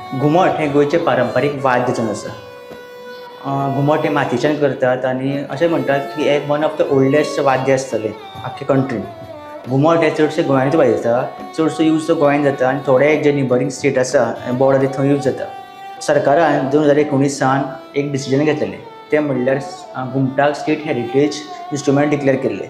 घुमट हें गोंयचें पारंपारीक वाद्य जावन आसा. घुमट हें मातयेच्यान करतात आनी अशें म्हणटात की हें वन ऑफ the oldest वाद्य आसतलें आख्खे कंट्रीन. घुमट हें चडशें गोंयांत वाजयता, चडसो यूज तो गोंयांत जाता आनी थोडे जे नेबरींग स्टेट आसा बॉर्डर थंय यूज जाता. सरकारान 2019 एक डिसिजन घेतलेलें, तें म्हणल्यार घुमटाक स्टेट हेरिटेज इंस्ट्रुमेंट डिक्लेअर केल्लें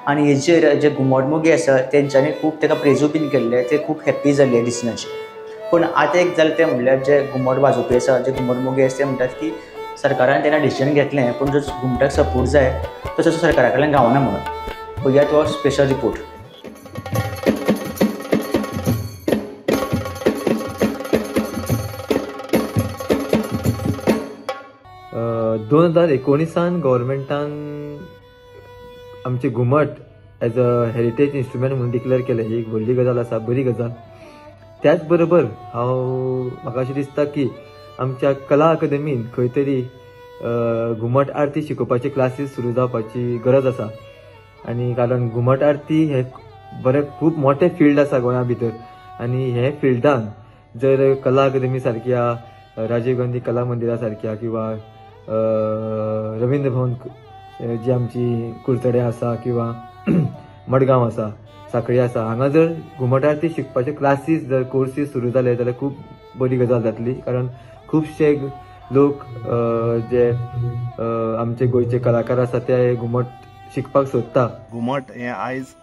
आनी हेजेर जे घुमट मोगी आसा तेंच्यांनी खूब ताका प्रेजूय बीन केल्लें, ते खूब हॅप्पी जाल्ले डिसिजनाचेर. पूण आतां एक जालें तें म्हणल्यार जे घुमट वाजोवपी आसा, जे घुमट मोगी आसा ते म्हणटात की सरकारान तेन्ना डिसिजन घेतलें पूण जो घुमटाक सपोर्ट जाय तो तसो सरकारा कडल्यान गावना म्हणून. पळया तो स्पेशल रिपोर्ट. दोन हजार एकोणिसान गव्हर्मेंटान आमचे घुमट एज अ हेरिटेज इंस्ट्रुमेंट म्हणून डिक्लेअर केलें. ही एक व्हडली गजाल आसा, बरी गजाल. त्याच बरोबर हांव म्हाका अशें दिसता की आमच्या कला अकादमीन खंय तरी घुमट आरती शिकोवपाची क्लासीस सुरू जावपाची गरज आसा. आनी कारण घुमट आरती हे बरें खूब मोठें फिल्ड आसा गोंया भितर आनी हे फिल्डान जर कला अकादमी सारक्या, राजीव गांधी कला मंदिरा सारक्या किंवा रवींद्र भवन जी आमची कुडचडे आसा किंवा मडगांव आसा, साखळी आसा, हांगा जर घुमट आरती शिकपाचे क्लासीस जर कोर्सीस सुरू जाले जाल्यार खूब बरी गजाल जातली. कारण खुबशे लोक जे आमचे गोंयचे कलाकार आसा ते घुमट शिकपाक सोदता. घुमट हें आयज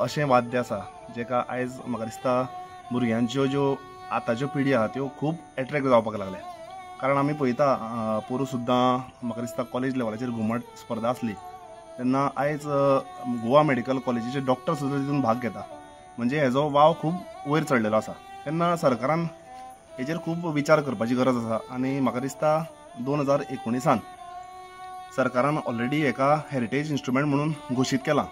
अशें वाद्य आसा जेका आयज म्हाका दिसता भुरग्यांच्यो ज्यो आतांच्यो पिढी आहा त्यो खूब एट्रेक्ट जावपाक लागल्या. कारण आमी पळयता पोरूं सुद्दां म्हाका दिसता कॉलेज लेवलाचेर घुमट स्पर्धा आसली तेन्ना आयज गोवा मेडिकल कॉलेजीचे डॉक्टर सुद्दां तितून भाग घेता, म्हणजे हेजो वाव खूब वयर चडलेलो आसा. तेन्ना सरकारान हेजेर खूब विचार करपाची गरज आसा आनी म्हाका दिसता 2019 सरकारान ऑलरेडी हेका हेरिटेज इंस्ट्रुमेंट म्हणून घोशीत केलां.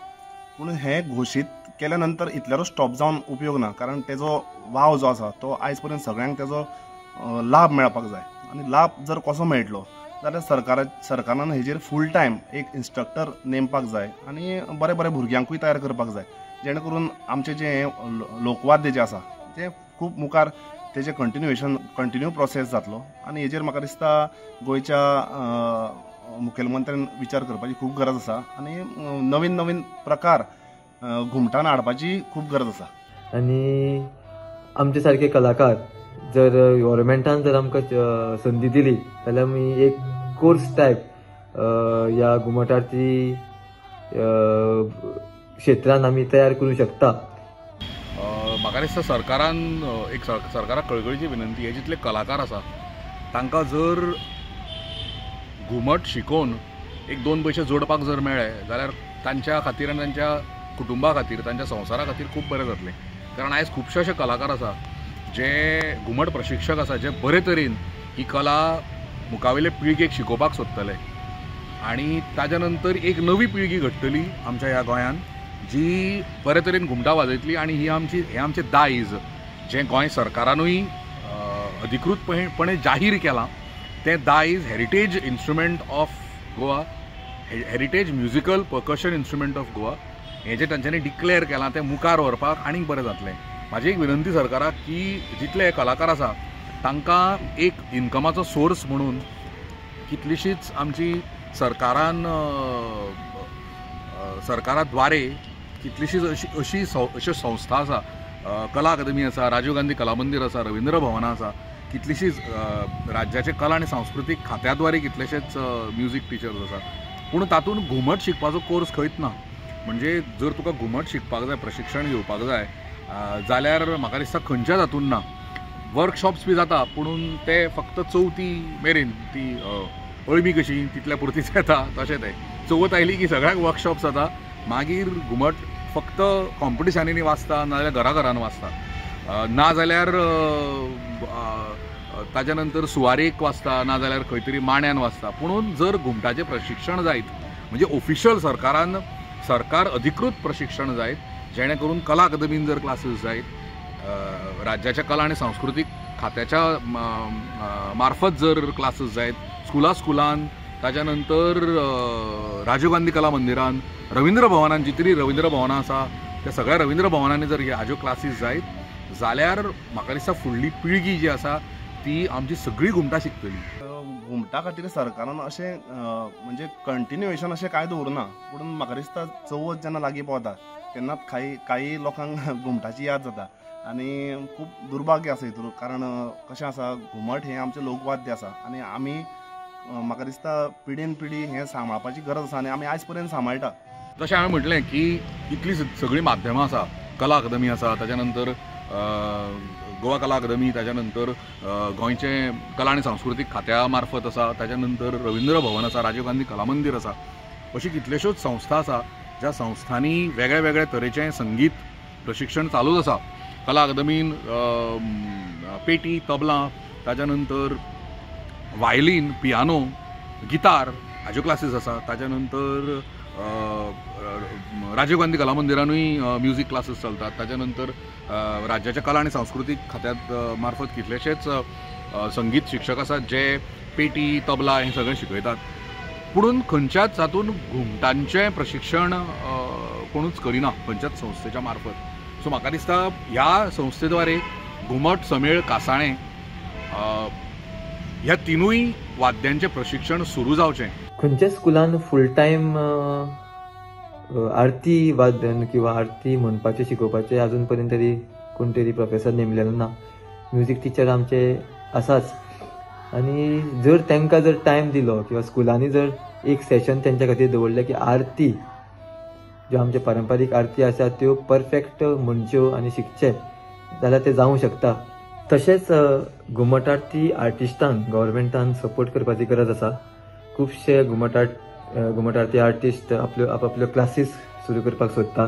पूण हें घोशीत केल्या नंतर इतल्यारूच स्टॉप जावन उपयोग ना, कारण तेजो वाव जो आसा तो आयज पर्यंत सगळ्यांक तेजो लाभ मेळपाक जाय. आनी लाभ जर कसो मेळटलो जाल्यार सरकारान हेजेर फूल टायम एक इन्स्ट्रक्टर नेमपाक जाय आनी बरे बरे भुरग्यांकूय तयार करपाक जाय, जेणे करून आमचें जें लोकवाद्य जें आसा तें खूब मुखार तेजें कंटिन्यू प्रोसेस जातलो. आनी हेजेर म्हाका दिसता गोंयच्या मुखेलमंत्र्यान विचार करपाची खूब गरज आसा आनी नवीन नवीन प्रकार घुमटान हाडपाची खूब गरज आसा. आनी आमचे सारके कलाकार जर गव्हर्मेंटान जर आमकां संदी दिली जाल्यार आमी एक कोर्स टायप ह्या घुमट आरती क्षेत्रान आमी तयार करूं शकता. म्हाका दिसता सरकारान एक सरकाराक कळकळीची विनंती, हे जितले कलाकार आसा तांकां जर घुमट शिकोवन एक दोन पयशे जोडपाक जर मेळ्ळे जाल्यार तांच्या खातीर आनी तांच्या कुटुंबा खातीर, तांच्या संवसारा खातीर खूब बरें जातलें. कारण आयज खुबशे अशे कलाकार आसा जे घुमट प्रशिक्षक आसा जे बरे तरेन ही कला मुखावेले पिळगेक शिकोवपाक सोदतले आनी ताज्या नंतर एक नवी पिळगी घडटली आमच्या ह्या गोंयांत जी बरे तरेन घुमटां वाजयतली. आनी ही आमची हें आमचें दायज जें गोंय सरकारानूय अधिकृतपणे जाहीर केलां तें दायज heritage instrument of Goa, heritage musical percussion instrument of Goa हें जें तांच्यांनी डिक्लेअर केलां तें मुखार व्हरपाक आनीक बरें जातलें. म्हाजी एक विनंती सरकाराक की जितले कलाकार आसा तांकां एक इन्कमाचो सोर्स म्हणून कितलीशीच आमची सरकारान सरकारा द्वारे कितलीशीच अशी अशी अश्यो संस्था आसा, कला अकादमी आसा, राजीव गांधी कला मंदीर आसा, रवींद्र भवनां आसा, कितलीशीच राज्याचे कला आनी सांस्कृतीक खात्या द्वारे कितलेशेच म्युजीक टिचर्स आसा. पूण तातूंत घुमट शिकपाचो कोर्स खंयच ना. म्हणजे जर तुका घुमट शिकपाक जाय, प्रशिक्षण घेवपाक जाय जाल्यार म्हाका दिसता खंयच्या तातूंत ना. वर्कशॉप्स बी जाता पूण ते फक्त चवथी मेरेन, ती अळमी कशी तितल्या पुरतीच येता तशें तें. चवथ आयली की सगळ्यांक वर्कशॉप्स जाता, मागीर घुमट फक्त कॉम्पिटिशनांनी वाजता, नाजाल्यार घरा घरान वाजता, नाजाल्यार ताज्या नंतर सुवारेक वाजता, नाजाल्यार खंय तरी माण्यान वाजता. पुणून जर घुमटाचें प्रशिक्षण जायत म्हणजे ऑफिशियल सरकारान सरकार अधिकृत प्रशिक्षण जायत, जेणे करून कला अकादमीन जर क्लासीस जायत, राज्याच्या कला आनी सांस्कृतीक खात्याच्या मार्फत जर क्लासीस जायत, स्कुला स्कुलान, ताज्या नंतर राजीव गांधी कला मंदिरान, रवींद्र भवनान, जितली रवींद्र भवनां आसा त्या सगळ्या रवींद्र भवनांनी जर हाज्यो क्लासीस जायत जाल्यार म्हाका दिसता फुडली पिळगी जी आसा ती आमची सगळी घुमटां शिकतली. घुमटा खातीर सरकारान अशें म्हणजे कंटिन्युएशन अशें कांय दवरुना, पूण म्हाका दिसता चवथ जेन्ना लागीं पावता तेन्ना कांय लोकांक घुमटाची याद जाता आनी खूब दुर्भाग्य आसा हितून. कारण कशें आसा, घुमट हें आमचें लोकवाद्य आसा आनी आमी म्हाका दिसता पिढीन पिढी हें सांबाळपाची गरज आसा आनी आमी आयज पर्यंत सांबाळटा. जशें हांवें म्हटलें की इतली सगळीं माध्यमां आसा, कला अकादमी आसा, ताच्या नंतर गोवा कला अकादमी, ताच्या नंतर गोंयचें कला आनी सांस्कृतीक खात्या मार्फत आसा, ताच्या नंतर रवींद्र भवन आसा, राजीव गांधी कला मंदीर आसा, अशी कितल्योश्योच संस्था आसा ज्या संस्थांनी वेगळे वेगळे तरेचें संगीत प्रशिक्षण चालूच आसा. कला अकादमीन पेटी, तबला, ताच्या नंतर वायलीन, पियानो, गितार हाज्यो क्लासीस आसा. ताच्या नंतर राजीव गांधी कला मंदिरानूय म्युजीक क्लासीस चलतात. ताच्या नंतर राज्याच्या कला आनी सांस्कृतीक खात्यात मार्फत कितलेशेच संगीत शिक्षक आसात जे पेटी, तबला हें सगळें शिकयतात. पुणून खंयच्याच हातून घुमटांचें प्रशिक्षण कोणूच करिना खंयच्याच संस्थेच्या मार्फत. सो म्हाका दिसता ह्या संस्थेद्वारे घुमट, समेळ, कासाळें ह्या तिनूय वाद्यांचें प्रशिक्षण सुरू जावचें. खंयच्या स्कुलान फूल टायम आरती वादन किंवा आरती म्हणपाचें शिकोवपाचें अजून पर्यंत तरी कोण तरी प्रोफेसर नेमलेलो ना. म्युजीक टिचर आमचे आसाच आनी जर तांकां जर टायम दिलो किंवा स्कुलांनी जर एक सेशन तेंच्या खातीर दवरलें की आरती ज्यो आमचे पारंपारीक आरती आसा त्यो परफेक्ट म्हणच्यो आनी शिकचे जाल्यार ते जावंक शकता. तशेंच घुमट आरती आर्टिस्टांक गव्हर्मेंटान सपोर्ट करपाची गरज आसा. खुबशे घुमट आरती आर्टिस्ट आपल्यो आपआपल्यो क्लासीस सुरू करपाक सोदता,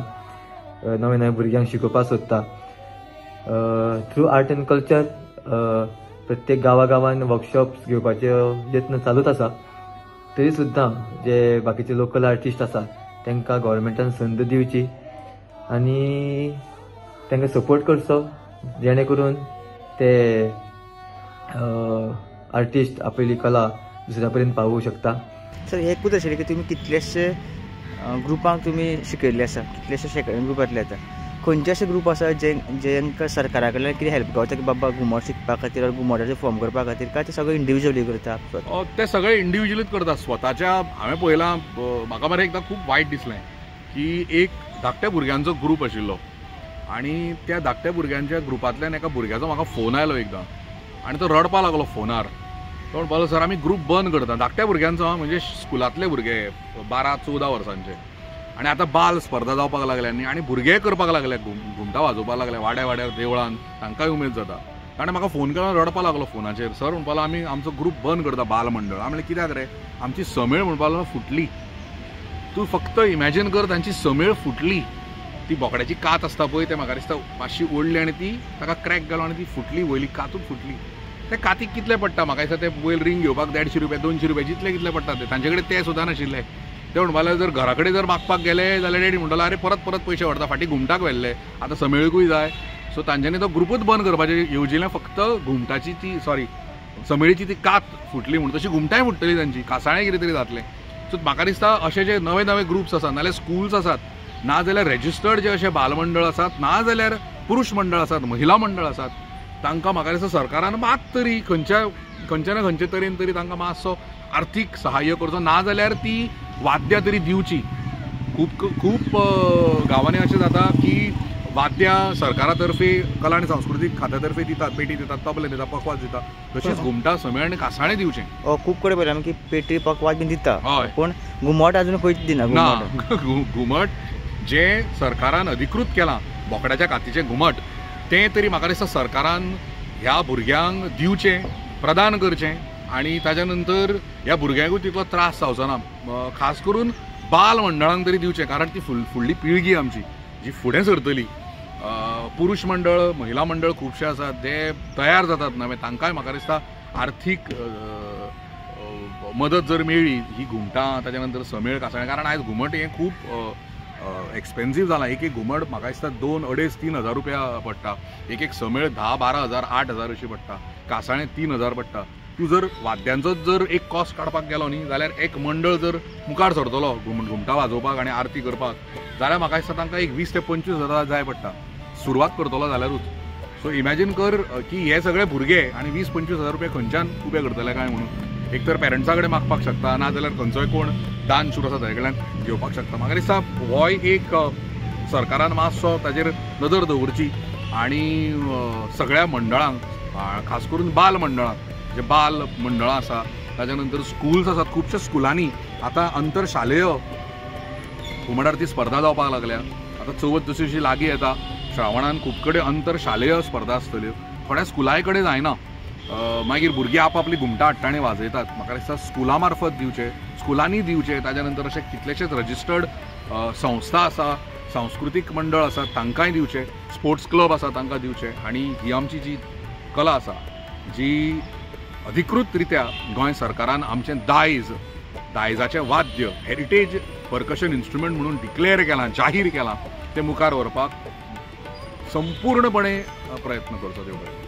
नवे नवे भुरग्यांक शिकोवपाक सोदता. थ्रू आर्ट एंड कल्चर प्रत्येक गांवागांवान वर्कशॉप्स घेवपाचे यत्न चालूच आसा. तरी सुद्दां जे बाकीचे लोकल आर्टिस्ट आसा तांकां गव्हर्मेंटान संद दिवची आनी तांकां सपोर्ट करचो, जेणे करून ते आर्टिस्ट आपली कला दुसऱ्या पर्यंत पावोवंक शकता. सर, एकूच आशिल्लें की तुमी कितलेशे ग्रुपांक तुमी शिकयल्ले आसा, कितलेशे शेंकड्यांनी ग्रुपांतले आसा, खंयचे अशे ग्रूप आसा जे जेंकां सरकारा कडल्यान कितें हेल्प गावता की बाबा घुमट शिकपा खातीर घुमटाचे फॉर्म करपा खातीर, काय ते सगळे इंडिविज्युअली करता? ते सगळे इंडिविज्युअलीच करता स्वताच्या. हांवें पळयलां, म्हाका मरे एकदां खूब वायट दिसलें की एक धाकट्या भुरग्यांचो ग्रूप आशिल्लो आनी त्या धाकट्या भुरग्यांच्या ग्रुपांतल्यान एका भुरग्याचो म्हाका फोन आयलो एकदां आनी तो रडपाक लागलो फोनार. तो म्हणपाक लागलो, सर आमी ग्रूप बंद करता. धाकट्या भुरग्यांचो, म्हणजे स्कुलांतले भुरगे 12-14 वर्सांचे, आनी आतां बाल स्पर्धा जावपाक लागल्या न्ही आनी भुरगे करपाक लागले, घुमटां वाजोवपाक लागले वाड्या वाड्यार देवळान, तांकांय उमेद जाता. ताणें म्हाका फोन केलो, रडपाक लागलो फोनाचेर. सर म्हणपाक लागलो, आमी आमचो ग्रूप बंद करता बाल मंडळ. हांवें म्हणलें कित्याक रे? आमची समेळ म्हणपाक लागलो फुटली. तूं फक्त इमॅजीन कर, तांची समेळ फुटली. ती बोकड्याची कात आसता पळय, ते म्हाका दिसता मातशी ओडली आनी ती ताका क्रॅक गेलो आनी ती फुटली, वयली कातूच फुटली. ते कातीक कितले पडटा म्हाका दिसता ते वयर रिंग घेवपाक 150 रुपया, 200 रुपया जितले कितले पडटा ते तांचे कडेन ते सुद्दां नाशिल्ले. ते म्हणपाक लागले जर घरा कडेन जर मागपाक गेले जाल्यार डॅडी म्हणटालो अरे परत परत पयशे व्हरता, फाटीं घुमटाक व्हेल्ले, आतां समेळकूय जाय. सो तांच्यांनी तो ग्रुपूच बंद करपाचें येवजिलें. फक्त घुमटाची ती सॉरी समेळीची ती कात फुटली म्हूण तशी घुमटांय फुट्टली तांची, कासाळें कितें तरी जातलें. सो म्हाका दिसता अशे जे नवे नवे ग्रुप्स आसात, नाजाल्यार स्कुल्स आसात, नाजाल्यार रेजिस्टर्ड जे अशे बालमंडळ आसात, नाजाल्यार पुरुश मंडळ आसात, महिला मंडळ आसात, तांकां म्हाका दिसता सरकारान मात तरी खंयच्या खंयच्या ना खंयचे तरेन तरी तांकां मातसो आर्थीक सहाय्य करचो, नाजाल्यार ती वाद्यां तरी दिवची. खूब खूब गांवांनी अशें जाता की वाद्यां सरकारा तर्फे कला आनी सांस्कृतीक खात्या तर्फे दितात, पेटी दितात, तबले दितात, पखवाज दितात, तशीच घुमटां, समेळ आनी कासाळें दिवचें. खूब कडेन पळयलां आमी की पेटी पखवाज बीन दिता, हय, पूण घुमट अजून खंयच दिना. ना, घुमट जें सरकारान अधिकृत केलां बोकड्याच्या कातीचें घुमट, तें तरी म्हाका दिसता सरकारान ह्या भुरग्यांक दिवचें, प्रदान करचें आनी ताच्या नंतर ह्या भुरग्यांकूय तितलो त्रास जावचो ना. खास करून बाल मंडळांक तरी दिवचें, कारण ती फुडली पिळगी आमची जी फुडें सरतली. पुरुश मंडळ, महिला मंडळ खुबशे आसात जे तयार जातात नवे, तांकांय म्हाका दिसता आर्थीक मदत जर मेळ्ळी ही घुमटां, ताच्या नंतर समेळ, कासाळें, कारण आयज घुमट हें खूब एक्सपेन्सीव जालां. एक एक घुमट म्हाका दिसता 2, 2.5, 3 हजार रुपया पडटा, एक एक समेळ 10, 12 हजार, 8 हजार अशी पडटा, कासाळें 3 हजार पडटा. तूं जर वाद्यांचोच जर एक कॉस्ट काडपाक गेलो न्ही जाल्यार एक मंडळ जर मुखार सरतलो घुमटां वाजोवपाक आनी आरती करपाक जाल्यार म्हाका दिसता तांकां एक 20 ते 25 हजार जाय पडटा सुरवात करतलो जाल्यारूच. सो इमॅजीन कर की हे सगळे भुरगे आनी 20-25 हजार रुपया खंयच्यान उबे करतले काय म्हणून. एक तर पेरंट्सा कडेन मागपाक शकता, ना जाल्यार खंयचोय कोण दानशूर आसा ताजे कडल्यान घेवपाक शकता. म्हाका दिसता होय एक सरकारान मातसो ताजेर नदर दवरची आनी सगळ्या मंडळांक, खास करून बाल मंडळांक, जे बाल मंडळां आसा, ताज्या नंतर स्कुल्स आसात, खुबश्या स्कुलांनी आतां अंतर शालेय घुमट आरती स्पर्धा जावपाक लागल्या. आतां चवथ जशी जशी लागीं येता श्रावणान खूब कडेन अंतर शालेय स्पर्धा आसतल्यो, थोड्या स्कुलाय कडेन जायना, मागीर भुरगीं आपआपली घुमटां हाडटा आनी वाजयतात. म्हाका दिसता स्कुलां मार्फत दिवचें, स्कुलांनी दिवचें. ताज्या नंतर अशे कितलेशेच रजिस्टर्ड संस्था आसा, सांस्कृतीक मंडळ आसा तांकांय दिवचें, स्पोर्ट्स क्लब आसा तांकां दिवचें. आनी ही आमची जी कला आसा जी अधिकृत रित्या गोंय सरकारान आमचें दायज, दायजाचें वाद्य, हेरिटेज परकशन इन्स्ट्रुमेंट म्हणून डिक्लेअर केलां, जाहीर केलां, तें मुखार व्हरपाक संपूर्णपणे प्रयत्न करचो. देव बरें.